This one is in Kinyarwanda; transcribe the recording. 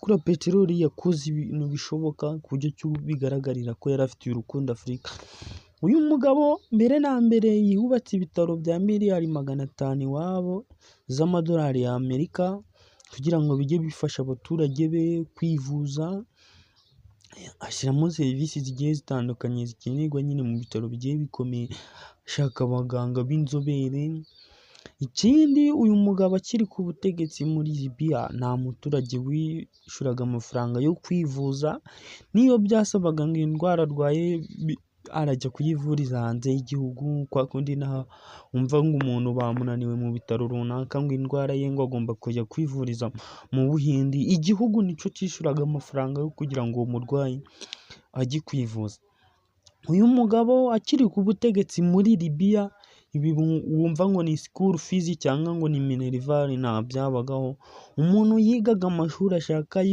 Gukura peteroli yakoze ibintu bishoboka ku buryo bigaragarira ko yari afitiye urukundo Afurika. Uyu mugabo mbere na mbere yubatse ibitaro bya miliyari 500 iwabo z'amadolari y'Amerika kugira ngo bijye bifasha abaturage be kwivuza, ashyiramo serivisi zigiye zitandukanye zikenerwa nyine mu bitaro bigiye bikomeye, ashaka abaganga b'inzobere. Ikindi, uyu mugabo akiri ku butegetsi muri Libiya nta muturage wishyuraga amafaranga yo kwivuza, n'iyo byasabaga ngo indwara arwaye arajya kuyivuriza hanze y'igihugu, kwa kundi wumva ngo umuntu bamunaniwe mu bitaro runaka, ngo indwara ye ngo agomba kujya kwivuriza mu Buhindi, igihugu nicyo cyishyuraga amafaranga yo kugira ngo uwo murwayi ajye kwivuza. Uyu mugabo akiri ku butegetsi muri Libiya, ibi wumva ngo ni school fees cyangwa ngo ni minerval nta byabagaho, umuntu yigaga amashuri ashaka.